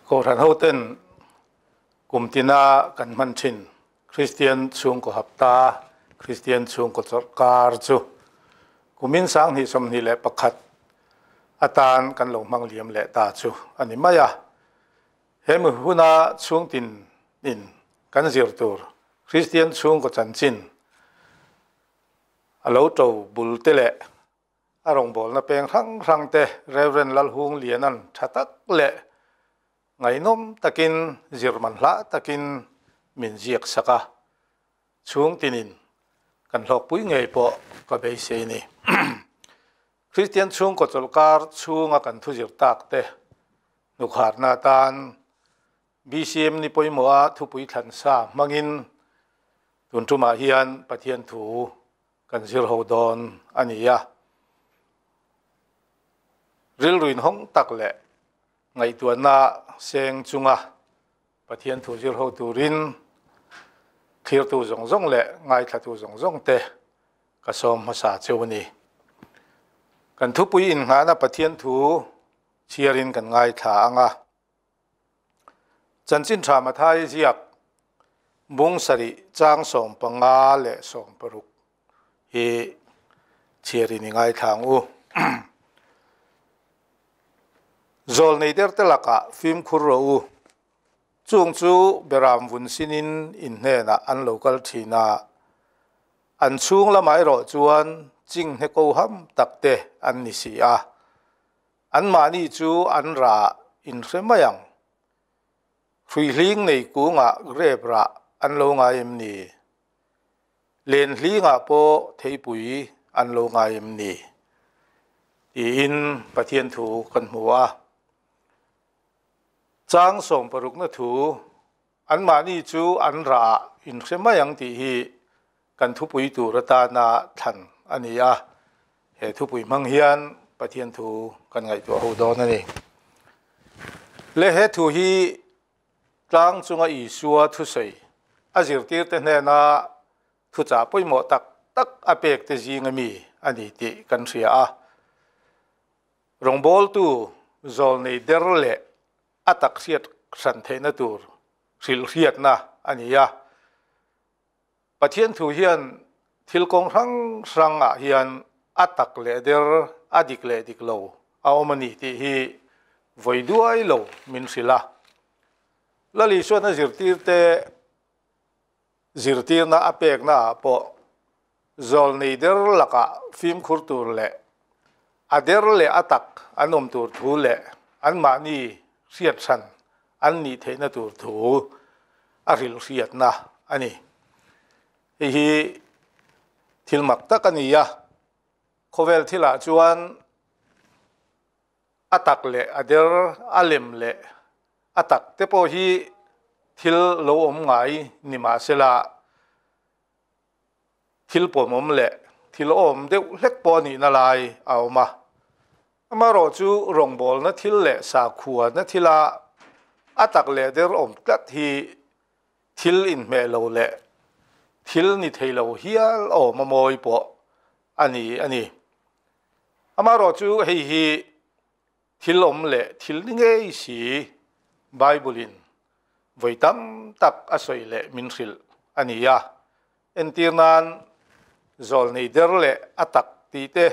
Kohhran hoten kum tina kan hman thin Kristian chhungkaw hapta, Kristian chhungkaw chawlhkar chu kumin 2021 atan kan lo hmang liam leh ta chu a ni mai a. He mi huna chhungtin in kan zir tur Kristian chhungkaw chanchin a lo to bul te leh a rawngbawlna peng hrang hrang te Rev. Lalhungliana'n tha tak leh ngaihnawm takin zirman hlah takin min ziak sak a, chhung tinin kan hlawkpui ngei pawh ka beisei ni. Kristian chhungkaw chawlhkar chhunga kan thuzir tak te hnukharna atan BCM ni pawimawha thupui thlan sa hmangin tun tumah hian Pathian thu kan zir ho dawn a ni a. Rilruin hawng tak leh ngaihtuahna seng chunga Pathian thu zir ho turin thlirtu zawng zawng leh ngaithlatu zawng zawng te ka sawm hmasa cheu a ni. Kan thupui inngahna Pathian thu chhiarin kan ngaithla ang a. Chanchin tha Mathai ziak bung sarih chang 15 leh 16 hi chhiarin i ngaithla ang u. Zawl nei der te lakah fimkhur rawh u. Chung chu beram vun sinin in hnenah an lo kal thin a. An chhung lamah erawh chuan ching hne ko ham tak te an ni si a. Anmahni chu an rah in hre mai ang. Hruihling nei kungah grape rah an lo ngai em ni? Lenhlingah pawh theipui an lo ngai em ni? Tiin Pathian thu kan hmu a. Chang 60na thu Anmahni chu an rah in hre mai ang tih hi kan thupui tur atana thlan a ni a, he thupui hmang hian Pathian thu kan ngaihtuah ho dawn a ni. Le he thu hi tlang chunga Isua thusawi a zirtirte hnena thuchah pawimawh tak tak a pek te zinga mi a ni tih kan hria a. Rawngbawltu zawlnei der leh a tak hriat hran theihna tur hrilhhriatna a ni a. Pathian thu hian thil kawng hrang hrangah hian a tak leh der, a dik leh dik lo a awm a ni tih hi vawi duai lo min hrilh a. Lal Isuan a zirtirte zirtirna a pekna ah pawh zawlnei der lakah fimkhur tur leh a der leh a tak an awm tur thu leh anmahni hriat hran an nih theihna tur thu a hrilhhriatna a ni. Hei hi thil mak tak a ni a, khawvel thilah chuan a tak leh a der, a lem leh a tak te pawh hi thil lo awm ngai ni mahsela thil pawmawm leh thil awm deuh hlek pawh a nihna lai a awm a. Amaherawhchu rawngbawlna thil leh sakhuana thila a tak leh der awm tlat hi thil inhmeh lo leh thil ni thei lo hial awm a mawi pawh a ni a ni. Amaherawhchu hei hi thil awm leh thil ni ngei si Bible-in vawi tam tak a sawi leh min hrilh a ni a. Entir nan zawlnei der leh a tak tih te,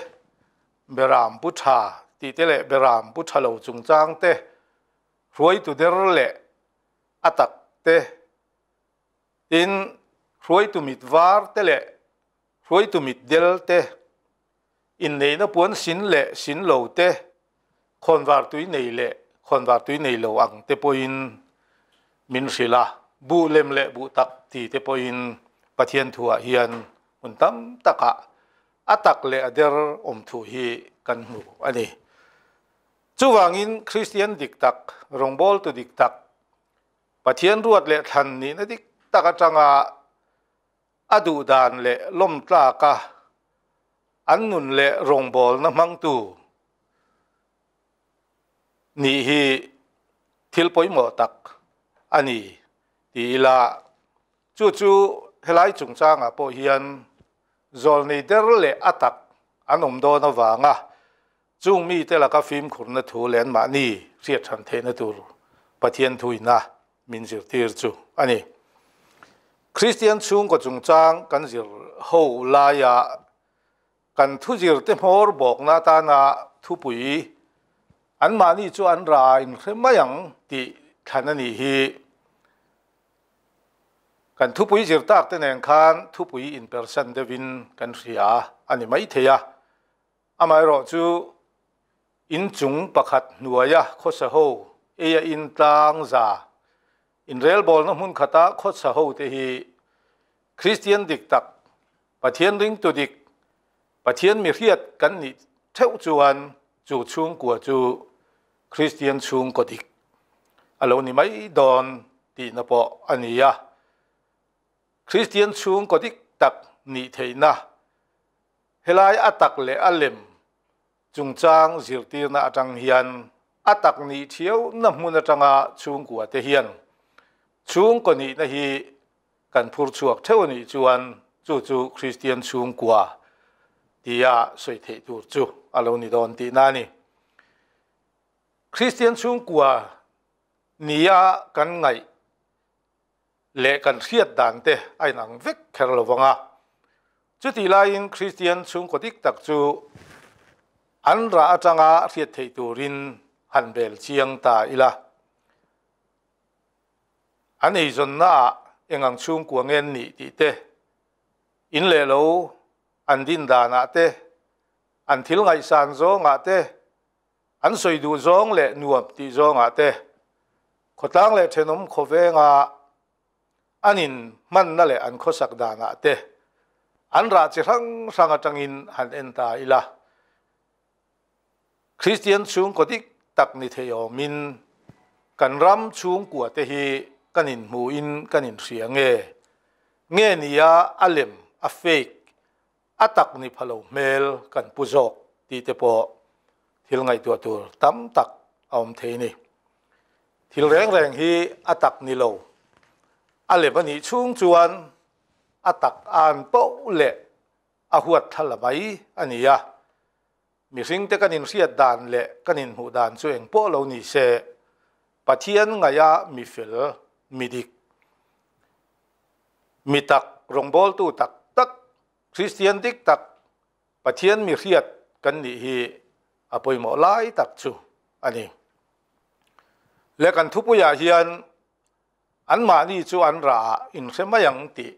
beram pu tha tih te leh beram pu tha lo chungchang te, hruaitu der leh a tak te, tin hruaitu mit var te leh hruaitu mit del te, inneihna puan sin leh sin lo te, khawnvar tui nei leh khawnvar tui nei lo ang te pawhin min hrilh a, buh lem leh buh tak ti te pawhin Pathian thuah hian hmun tam takah a tak leh a der awm thu hi kan hmu a ni. Chuvangin Kristian dik tak, rawngbawltu dik tak, Pathian ruat leh thlan nihna dik tak atanga a duh dan leh lawm tlaka an nun leh rawngbawlna hmangtu nih hi thil pawimawh tak a ni ti ila chu chu helai chungchangah pawh hian zawlnei der leh a tak an awm dawn avanga chung mite laka fimkhurna thu leh anmahni hriat hran theihna tur. Pathian thuina min zirtir chu a ni. Kristian chhungkaw chungchang kan zir ho laia kan thuzir te hmawr bawkna atana thupui anmahni chu an ra inhre mai ang tih thlan a nih hi. Kan thupui zir tak te nen khan thupui inpersan deuhin kan hria a ni maithei a. Amaherawhchu inchung pakhat hnuaia khawsa ho eia in tlang za inrelbawlna hmun khata khawsa ho te hi Kristian dik tak, Pathian ringtu dik, Pathian mihriat kan nih theuh chuan chu chhungkua chu Kristian chhungkaw dik a lo ni mai dawn tihna pawh a ni a. Kristian chhungkaw dik tak nih theihna helai a tak leh a lem chungchang zirtirna atang hian a tak nih thiauhna hmun atanga chhungkua te hian chhungkaw nihna hi kan phur chhuak theuh a nih chuan chu chu Kristian chhungkua tia sawi theih tur chu a lo ni dawn tihna a ni. Kristian chhungkua nia kan ngaih leh kan hriat dan te a inang vek kher lo vang a. Chutih laiin Kristian chhungkaw dik tak chu an rah atanga hriat theih turin han bel chiang ta ila. An eizawnnaah eng ang chhungkua nge an nih tih te, in leh lo an din danah te, an thil ngaihsan zawngah te, an sawi duh zawng leh nuam tih zawngah te, khawtlang leh thenawm khawvenga an in hmanna leh an khawsak danah te an rah chi hrang hrang atangin han en ta ila. Kristian chhungkaw dik tak ni thei awmin kan ram chhungkua te hi kan inhmuhin kan inhria nge? Nge nia a lem, a fake, a tak ni pha lo hmel kan pu zawk tih te pawh thil ngaihtuah tur tam tak a awm thei ni. Thil reng reng hi a tak ni lo, a lem a nih chhung chuan a tak an poh leh a huat thla la mai a ni a. Mihringte kan inhriat dan leh kan inhmuh dan chu eng pawh lo ni se, Pathian ngaia mi fel, mi dik, mi tak, rawngbawltu tak tak, Kristian dik tak, Pathian mi hriat kan nih hi a pawimawh lai tak chu a ni. Le kan thupuiah hian anmahni chu an rah inhre mai ang tih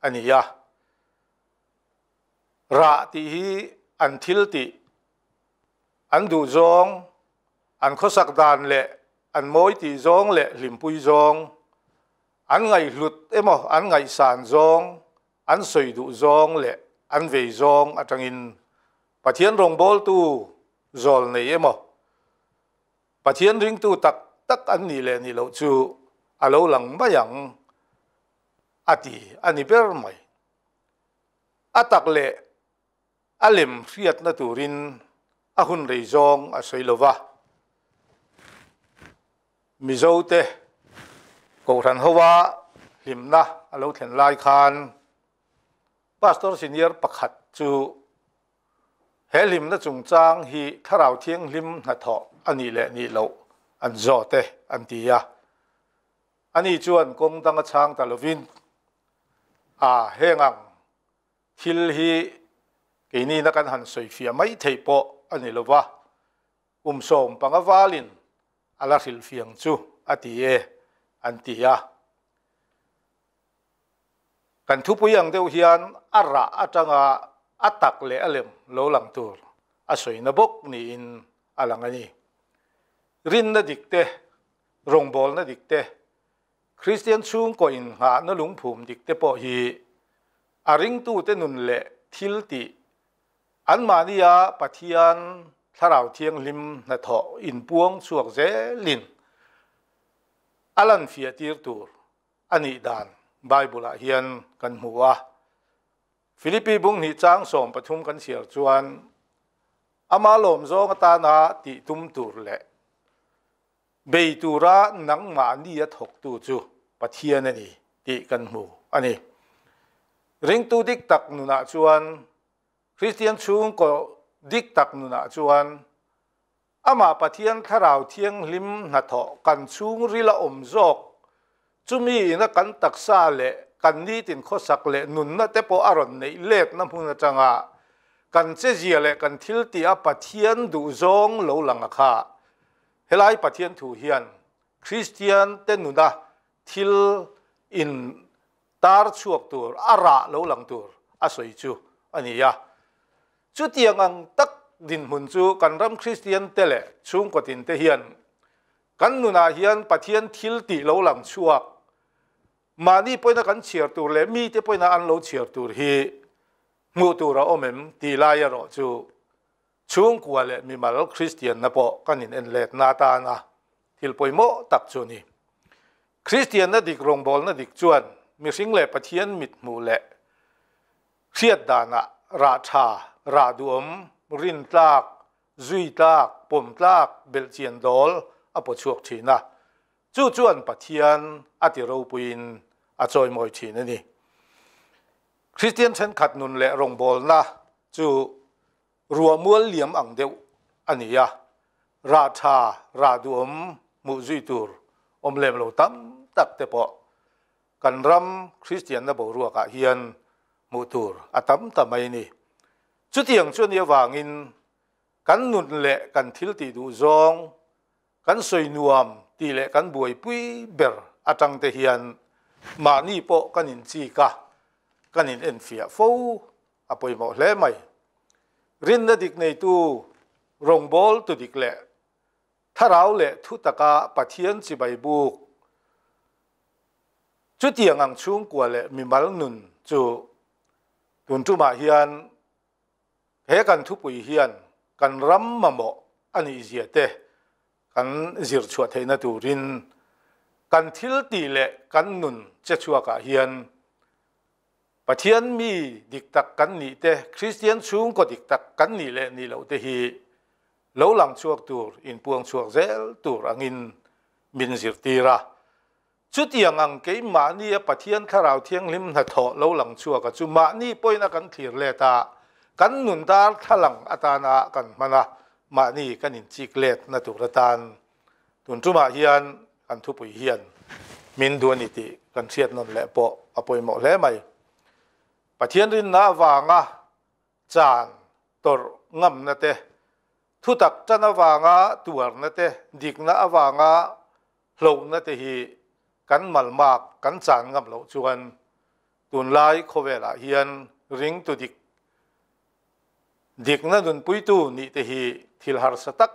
a ni a. Rah tih hi an thil tih, an duh zawng, an khawsak dan leh an mawi tih zawng leh hlimpui zawng, an ngaihhlut emaw an ngaihsan zawng, an sawi duh zawng leh an vei zawng atangin Pathian rawngbawltu zawl nei emaw Pathian ringtu tak tak an nih leh nih loh chu a lo lang mai ang a ti a ni ber mai. A tak leh a lem hriatna turin a hun rei zawng a sawi lo va. Mizote Kohhran hoa hlimna a lo thlen lai khan Pastor Senior pakhat chu he hlimna chungchang hi Thlarau Thianghlim hnathawh a nih leh nih loh an zawt e an ti a. Ani chuan kawng dang a chhang ta lovin, A, heng ang thil hi keinina kan han sawi fiah mai theih pawh a ni lova, kum 15 valin a la hrilhfiang chu a ti e, an ti a. Kan thupui ang deuh hian a rah atanga a tak leh a lem lo lang tur a sawina bawk niin a lang a ni. Rinna dik te Rawngbawlna dik te, Kristian chhungkaw innghahna lungphum dik te pawh hi a ringtute nun leh thil tih anmahnia Pathian Thlarau Thianghlim hnathawh inpuang chhuak zelin a lanfiah tir tur a nih dan Bible-ah hian kan hmu a. Philippi bung hnih chang 13 kan chhiar chuan ama lawmzawng atana tih tum tur leh Bei tura nangmahni a thawktu chu Pathian a ni tih kan hmu a ni. Ringtu dik tak nunah chuan, Kristian chhungkaw dik tak nunah chuan Amah Pathian Thlarau Thianghlim hnathawh kan chhungril a awm zawk, chumi ina kan taksa leh kan nitin khawsak leh nunna te pawh a rawn neih letna hmun atanga kan chezia leh kan thiltih a Pathian duhzawng lo lang a kha. Helai Pathian thu hian Kristian te nuna thil in tar chhuak tur, a rah lo lang tur a sawi chu a ni a. Chutiang ang tak dinhmun chu kan ram Kristian te leh chhungkaw tin te hian kan nunah hian Pathian thil tih lo lang chhuak, mahni pawina kan chhiar tur leh mite pawina an lo chhiar tur hi hmuh tur a awm em tih lai erawh chu chhungkua leh mimal Kristianna pawh kan in enletna atana thil pawimawh tak chu a ni. Kristianna dik rawngbawlna dik chuan mihring leh Pathian mithmuh leh hriat danah rah tha, rah duhawm, rin tlak, zui tlak, pawm tlak, belhchian dawl a paw chhuak thin a. Chu chuan Pathian a ti ropuiin a chawimawi thin a ni. Kristian thenkhat nun leh rawngbawlna chu ruahmual liam ang deuh a ni a, rah tha, rah duhawm hmuh zui tur awm lem lo tam tak te pawh kan ram Kristianna boruakah hian hmuh tur a tam ta mai a ni. Chutiang chu a nih avangin kan nun leh kan thil tih duh zawng, kan sawi nuam tih leh kan buaipui ber atang te hian mahni pawh kan inchik a, kan in enfiah fo a pawimawh hle mai. Rinna dik neitu rawngbâwl tu dik leh thlarau leh thu taka Pathian chibai buk chutiang ang chhungkua leh mimal nun chu tun tumah hian he kan thupui hian kan ram mamawh a nih zia te kan zir chhuah theihna turin kan thil tih leh kan nun che chhuakah hian Pathian mi dik tak kan nih te, Kristian chhungkaw dik tak kan nih leh nih loh te hi lo lang chhuak tur, inpuang chhuak zel tur angin min zirtir a. Chutiang ang keimahnia Pathian Thlarau Thianghlim hnathawh lo lang chhuak a chu mahni pawhin a kan thlir let a, kan nun dar thlalang atana kan hman a, mahni kan inchik let na tur atan tun tumah hian kan thupui hian min duh a ni tih kan hriat nawn leh pawh a pawimawh hle mai. Pathian rinna avanga chan tawrh ngamna te, thutak tan avanga tuarna te, dikna avanga hlauhna te hi kan malmak kan chan ngam loh chuan tunlai khawvelah hian ringtu dik dikna nunpuitu nih te hi thil harsa tak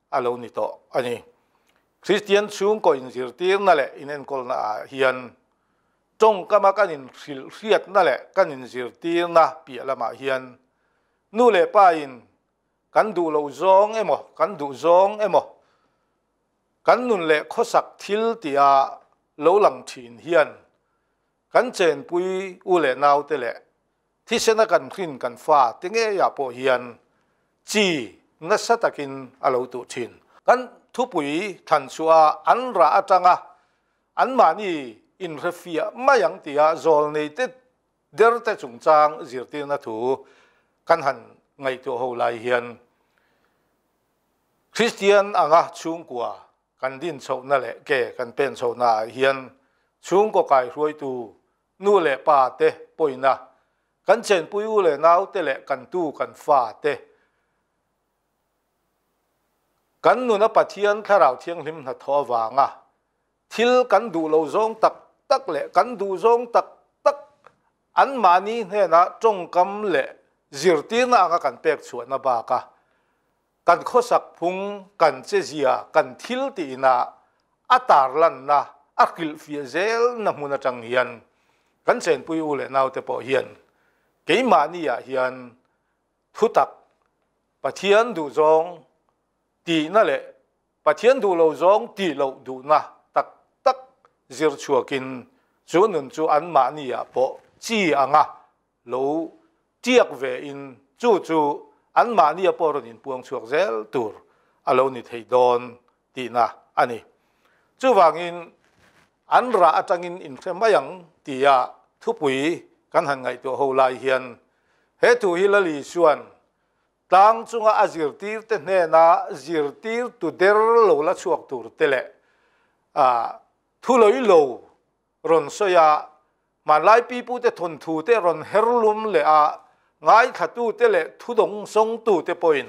a lo ni tawh a ni. Kristian chhungkaw inzirtirna leh inenkawlna ah hian tawngkama kan inhrilhhriatna leh kan inzirtirna piah lamah hian nu leh pa in kan duh loh zawng emaw kan duh zawng emaw Kan nun leh khawsak thil tia lo lang thin hian kan chenpui u leh naute leh thisena kan hrin kan fa te ngeiah pawh hian chi nasa takin a lo tuh thin. Kan thupui thlan chhuah a an rah atanga anmahni inhrefiah mai ang tia zawlneite derte chungchang zirtirna thu kan han ngaihtuah ho lai hian Kristian anga chhungkua kan din chhohna leh ke kan pen chhohna ah hian chhungkaw kaihruaitu nu leh pa te pawina, kan chenpui u leh nau te leh kan tu kan fa te, kan nuna Pathian Thlarau Thianghlim hnathawh avanga thil kan duh lo zawng tak tak leh kan duh zawng tak tak anmahni hnenah tawngkam leh zirtirna anga kan pek chhuahna baka kan khawsak phung, kan chezia, kan thil tihna a tarlanna, a hrilhfiah zelna hmun atang hian kan chenpui u leh naute pawh hian keimahniah hian thutak Pathian duhzawng tihna leh Pathian duh lo zawng tih loh duhna tak tak zir chhuakin chu nun chu anmahniah pawh chi anga lo tiak ve in chu chu anmahnia pawh rawn inpuang chhuak zel tur a lo ni thei dawn tihna a ni. Chuvangin an rah atangin inhre mai ang tia thupui kan han ngaihtuah ho lai hian he thu hi Lali chuan. Tlang chunga a zirtirte hnena zirtirtu der lo la chhuak tur te leh thu lawih lo rawn sawi a, hmanlai pipute thawnthu te rawn her lum leh a, ngaithlatute leh thudawngsawngtute pawhin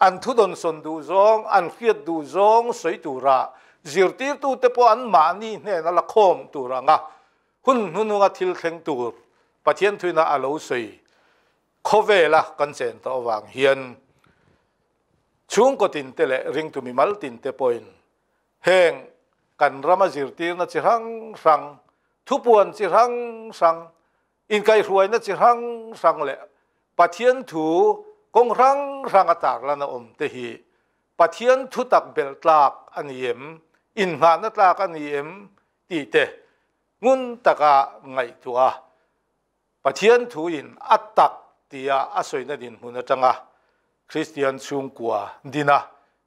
an thudawnsawn duh zawng, an hriat duh zawng sawi tura zirtirtute pawh an mahni hnena la khawm tur anga hun hnununga thil thleng tur Pathian thuina a lo sawi khawvela kan chen tawh avang hian chhungkaw tinte leh ringtu mimal tinte pawhin Heng kan rama zirtirna chi hrang hrang, thupuan chi hrang hrang, inkaihhruaina chi hrang hrang leh Pathian thu kawng hrang hrang a tarlan a awm te hi Pathian thu tak belh tlak a ni em, innghahna tlak a ni em tih te ngun taka ngaihtuah a, Pathian thuin a tak tia a sawina dinhmun atanga Kristian chhungkua dina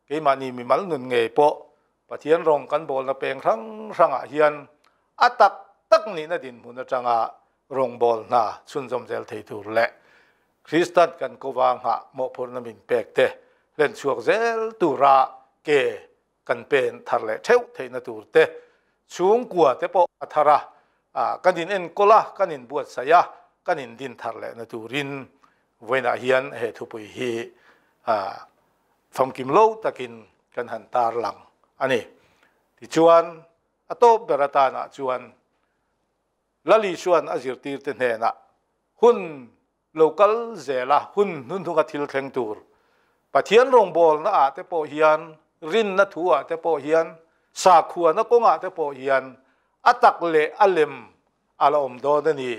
keimahni mimal nun ngei pawh Pathian rawng kan bawlna peng hrang hrangah hian a tak tak nihna dinhmun atanga rawngbâwl hna chhunzawm zel thei tur leh Kristan kan kova nghah mawhphurhna min pek te hlen chhuak zel tura ke kan pen thar leh theuh theihna tur te, chhungkua te pawh a thar a, kan in enkawl a, kan in buatsaih a, kan in din thar lehna turin vawiinah hian he thupui hi famkim lo takin kan han tarlang a ni. Tichuan, a tawp ber atanah chuan Lali chuan a zirtirte hnenah hun lo kal zel a, hun hnuhnunga thil thleng tur. Pathian rawngbawlna ah te pawh hian, rinna thu ah te pawh hian, sakhuana kawngah te pawh hian a tak leh a lem a la awm dawn a ni.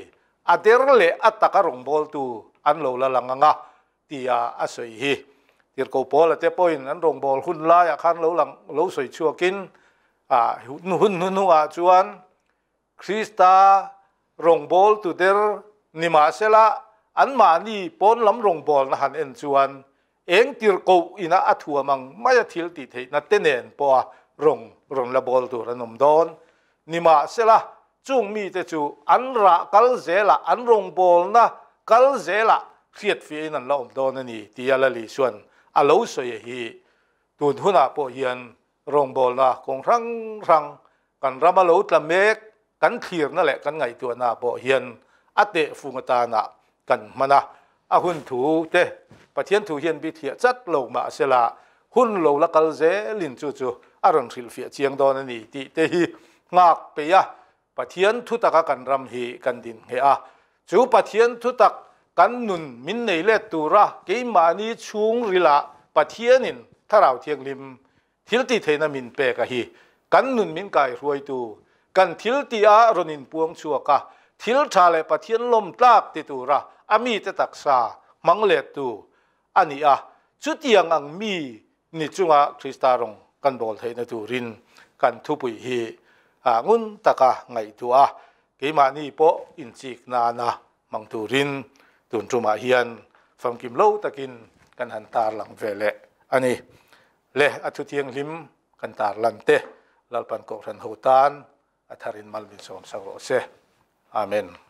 A der leh a taka rawngbawltu an lo la lang ang a, tia a sawi hi. Tirhkoh Paula te pawhin an rawngbâwl hun laiah khan lo lang lo sawi chhuakin, hun hnuhnungah chuan Krista rawngbawltu der nimahsela anmahni pawn lam rawngbawlna han en chuan eng tirhkoh ina a thuam ang maia thil tih theihna te nen pawha rawng rawn la bawl tur an awm dawn. Nimahsela chung mite chu an rah kal zelah, an rawngbawlna kal zelah hriatfiahin an la awm dawn a ni tia Lali chuan a lo sawi hi tun hunah pawh hian Rawngbawlna kawng hrang hrang kan rama lo tla mek kan thlirna leh kan ngaihtuahna pawh hian a tehfung atana kan hman a, a hun thu te Pathian thu hian bithliah chat lo mah sela hun lo la kal zelin chu chu a rawn hrilhfiah chiang dawn a ni tih te hi nghak peih a, Pathian thutaka kan ram hi kan din ngheh a, chu Pathian thutak kan nun min nei let tura keimahni chhungrilah Pathianin Thlarau Thianghlim thil tih theihna min pek a hi kan nun min kaihruaitu, kan thil tih a rawn inpuang chhuak a, thil tha leh Pathian lawm tlak ti tura a mite taksa hmang lettu a ni a, chutiang ang mi ni chunga Krista rawng kan bawl theihna turin kan thupui hi ngun taka ngaihtuah a, keimahni pawh inchik nana hmang turin tun tumah hian famkim lo takin kan han tarlang ve leh a ni. Le a thu thianghlim kan tarlan te Lalpan Kohhran ho tan a tharin mal min sawm sak rawh se. Amen.